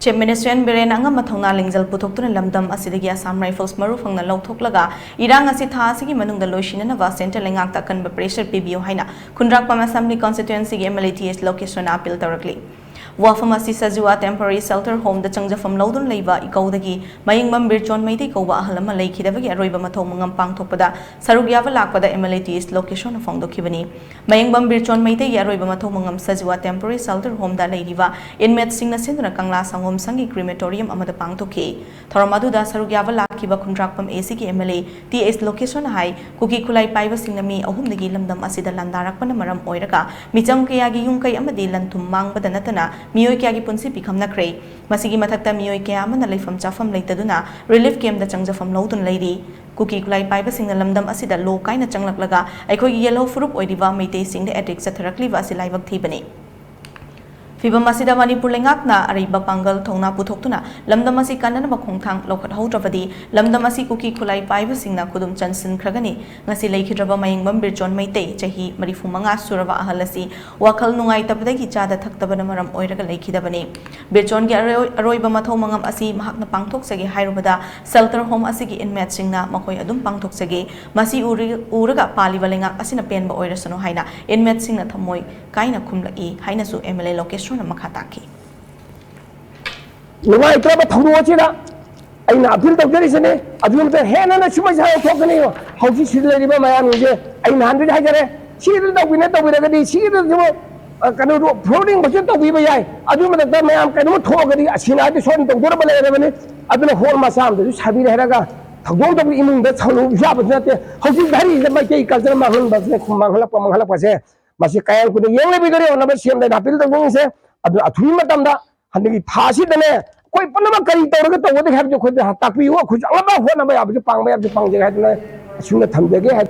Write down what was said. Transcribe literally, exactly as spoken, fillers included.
Chief minister and ꯕꯤꯔꯦꯟꯅ ꯑꯉꯝꯕ ꯊꯧꯅꯥ ꯂꯤꯡꯖꯦꯜ ꯄꯨꯊꯣꯛꯇꯨꯅ ꯂꯝꯗꯝ ꯑꯁꯤꯗꯒꯤ ꯑꯁꯥꯝ ꯔꯥꯏꯐꯜꯁ ꯃꯔꯨ ꯐꯪꯅ ꯂꯧꯊꯣꯛꯂꯒ ꯏꯔꯥꯡ ꯑꯁꯤ ꯊꯥ ꯑꯁꯤꯒꯤ ꯃꯅꯨꯡꯗ ꯂꯣꯏꯁꯤꯟꯅꯅꯕ ꯁꯦꯟꯇ꯭ꯔꯦꯜ ꯂꯩꯉꯥꯛꯇ ꯑꯀꯟꯕ ꯄ꯭ꯔꯦꯁꯔ ꯄꯤꯕꯤꯌꯨ ꯍꯥꯏꯅ ꯈꯨꯟꯗ꯭ꯔꯥꯛꯄꯝ ꯑꯦꯁꯦꯝꯕ꯭ꯂꯤ ꯀꯣꯟꯁꯇꯤꯇ꯭ꯋꯦꯟꯁꯤꯒꯤ M L A T S ꯂꯣꯀꯦꯁ꯭ꯋꯔꯅ ꯑꯄꯤꯜ ꯇꯧꯔꯛꯂꯤ꯫ ꯋꯥꯐꯝ ꯑꯁꯤ ꯁꯖꯤꯋꯥ ꯇꯦꯝꯄꯣꯔꯔꯤ ꯁꯦꯜꯇꯔ ꯍꯣꯝꯗ ꯆꯪꯖꯐꯝ ꯂꯧꯗꯨꯅ ꯂꯩꯕ ꯏꯀꯧꯗꯒꯤ ꯃꯌꯦꯡꯕꯝ ꯕꯤꯔꯆꯣꯟ ꯃꯩꯇꯩ ꯀꯧꯕ ꯑꯍꯜ ꯑꯃ ꯂꯩꯈꯤꯗꯕꯒꯤ ꯑꯔꯣꯏꯕ ꯃꯊꯧ ꯃꯉꯝ ꯄꯥꯡꯊꯣꯛꯄꯗ ꯁꯔꯨꯛ ꯌꯥꯕ ꯂꯥꯛꯄꯗ M L A T S ꯂꯣꯀꯦꯁ꯭ꯋꯔꯅ ꯐꯣꯡꯗꯣꯛꯈꯤꯕꯅꯤ꯫ ꯃꯌꯦꯡꯕꯝ ꯕꯤꯔꯆꯣꯟ ꯃꯩꯇꯩꯒꯤ ꯑꯔꯣꯏꯕ ꯃꯊꯧ ꯃꯉꯝ ꯁꯖꯤꯋꯥ ꯇꯦꯝꯄꯣꯔꯔꯤ ꯁꯦꯜꯇꯔ ꯍꯣꯝꯗ ꯂꯩꯔꯤꯕ ꯏꯟꯃꯦꯠꯁꯤꯡꯅ ꯁꯤꯟꯗꯨꯅ ꯀꯪꯂꯥ ꯁꯪꯒꯣꯝ ꯁꯪꯒꯤ ꯀ꯭ꯔꯤꯃꯦꯇꯣꯔꯤꯌꯝ ꯑꯃꯗ ꯄꯥꯡꯊꯣꯛꯈꯤ꯫ ꯊꯧꯔꯝ ꯑꯗꯨꯗ ꯁꯔꯨꯛ ꯌꯥꯕ ꯂꯥꯛꯈꯤꯕ ꯈꯨꯟꯗ꯭ꯔꯥꯛꯄꯝ ꯑꯦ ꯁꯤꯒꯤ M L A T S ꯂꯣꯀꯦꯁ꯭ꯋꯔꯅ ꯍꯥꯏ, ꯀꯨꯀꯤ ꯈꯨꯠꯂꯥꯏ ꯄꯥꯏꯕꯁꯤꯡꯅ ꯃꯤ ꯑꯍꯨꯝꯗꯒꯤ ꯂꯝꯗꯝ ꯑꯁꯤꯗ ꯂꯥꯟꯗꯥꯔꯛꯄꯅ ꯃꯔꯝ ꯑꯣꯏꯔꯒ ꯃꯤꯆꯝ ꯀꯌꯥꯒꯤ ꯌꯨꯝ ꯀꯩ ꯑꯃꯗꯤ ꯂꯟ ꯊꯨꯝ ꯃꯥꯡꯕꯗ ꯅꯠꯇꯅ ꯃꯤꯑꯣꯏ ꯀꯌꯥꯒꯤ ꯄꯨꯟꯁꯤ ꯄꯤꯈꯝꯅꯈ꯭ꯔꯦ꯫ ꯃꯁꯤꯒꯤ ꯃꯊꯛꯇ ꯃꯤꯑꯣꯏ ꯀꯌꯥ ꯑꯃꯅ ꯂꯩꯐꯝ ꯆꯥꯐꯝ ꯂꯩꯇꯗꯨꯅ ꯔꯤꯂꯤꯐ ꯀꯦꯝꯞꯇ ꯆꯪꯖꯐꯝ ꯂꯧꯗꯨꯅ ꯂꯩꯔꯤ꯫ ꯀꯨꯀꯤ ꯈꯨꯠꯂꯥꯏ ꯄꯥꯏꯕꯁꯤꯡꯅ ꯂꯝꯗꯝ ꯑꯁꯤꯗ ꯂꯣ ꯀꯥꯏꯅ ꯆꯪꯂꯛꯂꯒ ꯑꯩꯈꯣꯏꯒꯤ ꯌꯦꯜꯍꯧ ꯐꯨꯔꯨꯞ ꯑꯣꯏꯔꯤꯕ ꯃꯩꯇꯩꯁꯤꯡꯗ ꯑꯦꯇꯦꯛ ꯆꯠꯊꯔꯛꯂꯤꯕ ꯑꯁꯤ ꯂꯥꯏꯕꯛ ꯊꯤꯕꯅꯤ꯫ ꯐꯤꯚꯝ ꯑꯁꯤꯗ ꯃꯅꯤꯄꯨꯔ ꯂꯩꯉꯥꯛꯅ ꯑꯔꯩꯕ ꯄꯥꯡꯒꯜ ꯊꯧꯅꯥ ꯄꯨꯊꯣꯛꯇꯨꯅ ꯂꯝꯗꯝ ꯑꯁꯤ ꯀꯟꯅꯅꯕ ꯈꯣꯡꯊꯥꯡ ꯂꯧꯈꯠꯍꯧꯗ꯭ꯔꯕꯗꯤ ꯂꯝꯗꯝ ꯑꯁꯤ ꯀꯨꯀꯤ ꯈꯨꯠꯂꯥꯏ ꯄꯥꯏꯕꯁꯤꯡꯅ ꯈꯨꯗꯨꯝ ꯆꯟꯁꯤꯟꯈ꯭ꯔꯒꯅꯤ꯫ ꯉꯁꯤ ꯂꯩꯈꯤꯗ꯭ꯔꯕ ꯃꯌꯦꯡꯕꯝ ꯕꯤꯔꯆꯣꯟ ꯃꯩꯇꯩ, ꯆꯍꯤ ꯃꯔꯤꯐꯨ ꯃꯉꯥ ꯁꯨꯔꯕ ꯑꯍꯜ ꯑꯁꯤ ꯋꯥꯈꯜ ꯅꯨꯡꯉꯥꯏꯇꯕꯗꯒꯤ ꯆꯥꯗ ꯊꯛꯇꯕꯅ ꯃꯔꯝ ꯑꯣꯏꯔꯒ ꯂꯩꯈꯤꯗꯕꯅꯤ꯫ ꯕꯤꯔꯆꯣꯟꯒꯤ ꯑꯔꯣꯏ-, ꯑꯔꯣꯏꯕ ꯃꯊꯧ ꯃꯉꯝ ꯑꯁꯤ ꯃꯍꯥꯛꯅ ꯄꯥꯡꯊꯣꯛꯆꯒꯦ ꯍꯥꯏꯔꯨꯕꯗ ꯁꯦꯜꯇꯔ ꯍꯣꯝ ꯑꯁꯤꯒꯤ ꯏꯟꯃꯦꯠꯁꯤꯡꯅ ꯃꯈꯣꯏ ꯑꯗꯨꯝ ꯄꯥꯡꯊꯣꯛꯆꯒꯦ꯫ ꯃꯁꯤ ꯎꯔꯤ-, ꯎꯔꯒ ꯄꯥꯜꯂꯤꯕ ꯂꯩꯉꯥꯛ ꯑꯁꯤꯅ ꯄꯦꯟꯕ ꯑꯣꯏꯔꯁꯅꯨ ꯍꯥꯏꯅ ꯏꯟꯃꯦꯠꯁꯤꯡꯅ ꯊꯃꯣꯏ ꯀꯥꯏꯅ ꯈꯨꯝꯂꯛꯏ ꯍꯥꯏꯅꯁꯨ ꯑꯦꯝ ꯑꯦꯜ ꯑꯦ ꯂꯣꯀꯦꯁ꯭ꯋꯔꯅ ꯃꯈꯥ ꯇꯥꯈꯤ꯫ ꯅꯨꯡꯉꯥꯏꯇ꯭ꯔꯕ ꯊꯧꯗꯣꯛ ꯑꯁꯤꯗ ꯑꯩꯅ ꯑꯄꯤꯜ ꯇꯧꯖꯔꯤꯁꯤꯅꯤ꯫ ꯑꯗꯨꯒꯤ ꯃꯊꯛ ꯍꯦꯟꯅ ꯁꯨꯃꯥꯏꯅ ꯊꯣꯛꯀꯅꯤ꯫ ꯍꯧꯖꯤꯛ ꯁꯤꯗ ꯂꯩꯔꯤꯕ ꯃꯌꯥꯝꯁꯤꯡꯁꯦ ꯑꯩ ꯅꯍꯥꯟꯗꯒꯤ ꯍꯥꯏꯖꯔꯦ, ꯁꯤꯗ ꯇꯧꯕꯤꯅ ꯇꯧꯕꯤꯔꯒꯗꯤ ꯁꯤꯗ ꯑ, ꯀꯩꯅꯣꯗꯣ ꯐ꯭ꯂꯣꯔꯤꯡ ꯐꯖꯅ ꯇꯧꯕꯤꯕ ꯌꯥꯏ꯫ ꯑꯗꯨꯒꯤ ꯃꯊꯛꯇ ꯃꯌꯥꯝ ꯀꯩꯅꯣꯝꯃ ꯊꯣꯛꯑꯒꯗꯤ ꯑꯁꯤꯅ ꯍꯥꯏꯗꯤ ꯁꯣꯝ ꯇꯧꯗꯣꯔꯕ ꯂꯩꯔꯕꯅꯤ꯫ ꯑꯗꯨꯅ ꯍꯣꯜ ꯃꯆꯥ ꯑꯃꯗꯁꯨ ꯁꯥꯕꯤꯔꯦ ꯍꯥꯏꯔꯒ ꯊꯧꯗꯣꯛ ꯇꯧꯕ ꯏꯃꯨꯡꯗ ꯁꯧꯔꯨ ꯌꯥꯕꯁꯨ ꯅꯠꯇꯦ꯫ ꯍꯧꯖꯤꯛ ꯙꯔꯤꯁꯤꯗ ꯃꯩꯇꯩ ꯀꯜꯆꯔ ꯃꯥꯡꯍꯟꯕꯁꯤꯅ ꯃꯥꯡꯍꯜꯂꯛꯄ, ꯃꯥꯡꯍꯜꯂꯛꯄꯁꯦ ꯃꯁꯤ ꯀꯌꯥꯝ ꯀꯨꯏꯅ ꯌꯦꯡꯂꯤꯕꯤꯗꯣꯔꯤ ꯍꯣꯠꯅꯕ ꯁꯤ ꯑꯦꯝꯗ ꯑꯩꯅ ꯑꯄꯤꯜ ꯇꯧꯖꯅꯤꯡꯉꯤꯁꯦ꯫ ꯑꯗꯨ ꯑꯊꯨꯕ ꯃꯇꯝꯗ ꯍꯟꯗꯛꯀꯤ ꯊꯥ ꯑꯁꯤꯗꯅꯦ ꯑꯩꯈꯣꯏ ꯄꯨꯝꯅꯃꯛ ꯀꯔꯤ ꯇꯧꯔꯒ ꯇꯧꯒꯗꯒꯦ ꯍꯥꯏꯕꯗꯨ ꯑꯩꯈꯣꯏꯗ ꯇꯥꯛꯄꯤꯌꯨ꯫ ꯑꯩꯈꯣꯏꯁꯨ ꯑꯉꯝꯕ ꯍꯣꯠꯅꯕ ꯌꯥꯕꯁꯨ ꯄꯥꯡꯕ ꯌꯥꯕꯁꯨ ꯄꯥꯡꯖꯒꯦ ꯍꯥꯏꯗꯨꯅ ꯑꯁꯨꯝꯅ ꯊꯝꯖꯒꯦ ꯍꯥꯏ꯫